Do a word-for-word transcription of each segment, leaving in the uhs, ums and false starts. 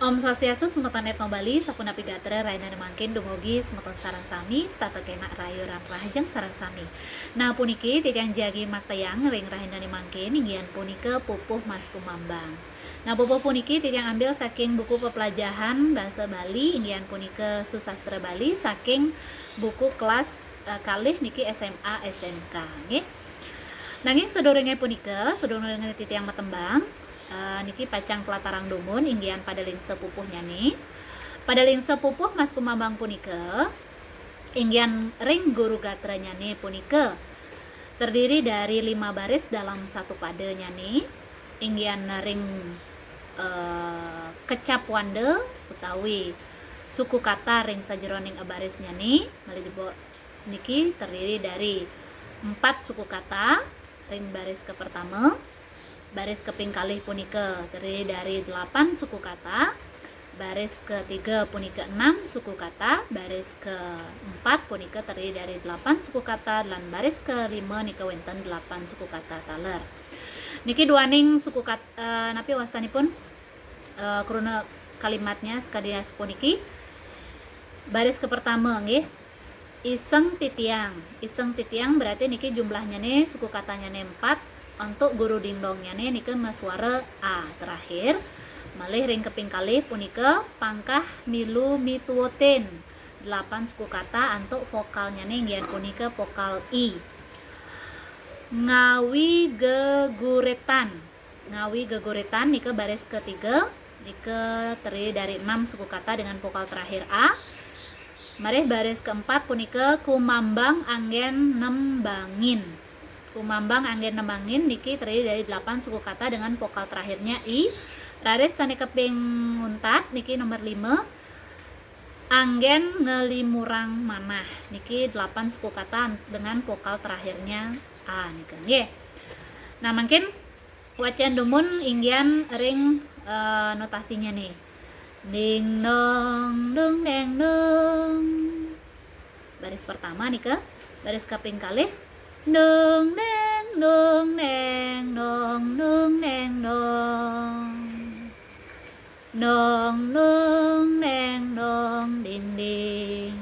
Om Swastiastu, semeton Etno Bali, sapunapi gatra rahinané mangkin dumugi semeton sareng sami setata kénak rahayu lan rahajeng sareng sami. Nah, puniki titiang jagi maktayang ring rahinané mangkin, inggih punika pupuh Mas Kumambang. Nah, pupuh puniki titiang ambil saking buku peplajahan basa Bali, inggih punika Susastra Bali, saking buku kelas, eh, kalih niki S M A S M K, nggih. Nanging sadurungé punika, sadurungé titiang matembang, eh, niki pacang tlatarang dumun, inggih padalingsa pupuhnyané. Padalingsa pupuh Mas Kumambang punika, inggih ring guru gatranyané punika terdiri dari lima baris dalam satu padanyané, inggih ring, eh, kecap wanda utawi suku kata ring sajeroning barisnyané, malih jebos niki terdiri dari empat suku kata ring baris kepertama, baris keping kalih punika terdiri dari delapan suku kata, baris ketiga punika enam suku kata, baris keempat punika terdiri dari delapan suku kata, dan baris kelima nika wénten delapan suku kata taler. Niki duaning suku kat-, eh, napi wastanipun? Eh, kruna kalimatnya sakadi asapuniki. Baris kepertama nggih. Iseng titiang. Iseng titiang berarti niki jumlahnyané suku katanyané empat. Untuk guru dingdongnyané nika masuara A terakhir. Malih ring keping kalih punika pangkah milu mituutin. Delapan suku kata antuk vokalnyané inggih punika vokal I. Ngawi geguritan. Ngawi geguritan nika baris ketiga, nika terdiri dari enam suku kata dengan vokal terakhir A. Malih baris keempat punika kumambang anggén nembangin. Kumambang anggén nembangin niki terdiri dari delapan suku kata dengan vokal terakhirnya I. Raris sané keping untat niki nomor lima, anggén ngelimurang manah. Niki delapan suku kata dengan vokal terakhirnya A nika nggih. Nah, mangkin wacan dumun inggih ring, eh, notasinyané. Ding dong dung deng dong. Baris pertama nika, baris kaping kalih. Dung deng dung deng dong dung deng dong. Dong dung deng dong ding ding.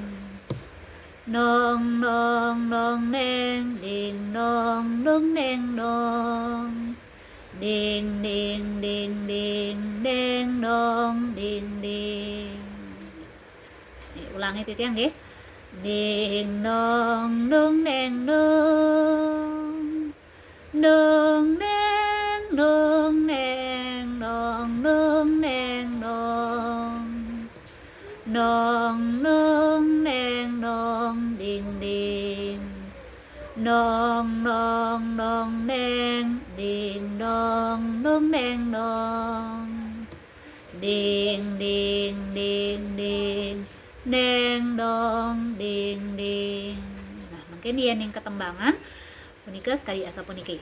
Dong dong dong deng ding dong dung deng dong. Ding ding ding ding deng dong ding ding. Nih, ulangi titiang nggih. Ding dong dung deng dong. Dung deng dung deng dong dung deng dong. Dong dung deng dong ding ding. Dong dong dong deng ding dong dung deng dong. Ding ding ding ding deng dong ding ding. Nah, mangkin yéning katembangan punika sakadi asapuniki.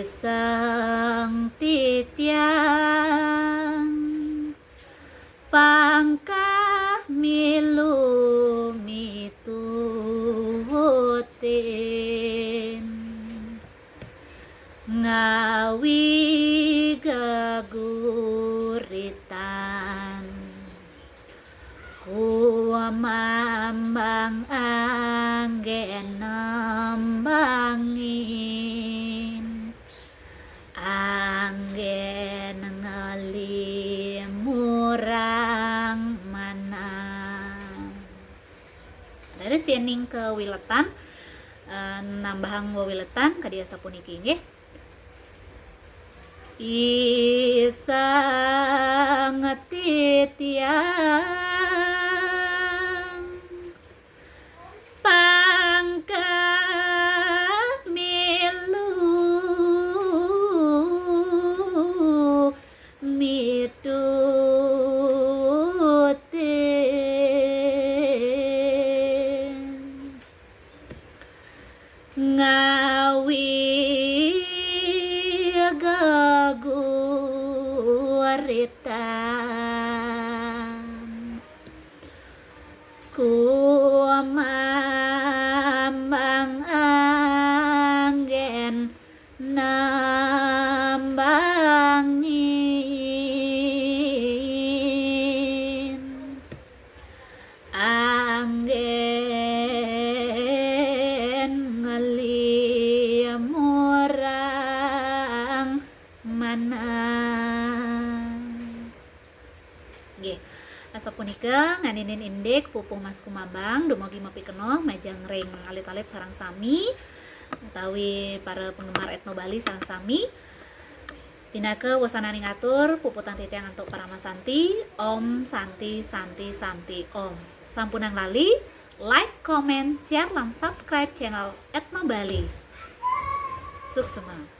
Iseng titiang pangkah milu mituutin. Ngawi geguritan. Kumambang anggén nembangin. Anggén ngelimurang manah. Raris yéning kawiletan, eh, nambahang wewiletan kadi asapuniki nggih. Iseng titiang pangkah milu mituutin. Ngawi geguritan. Kumambang anggén nembangin. Punika nganinin indik pupuh Mas Kumambang, dumugi mapikenoh majeng ring alit-alit sareng sami, utawi para penggemar Etno Bali sareng sami. Pinaka wasananing atur, puputang titiang antuk parama santi. Om Santi, Santi, Santi, Om. Sampunang lali, like, comment, share, lan subscribe channel Etno Bali. Suksma.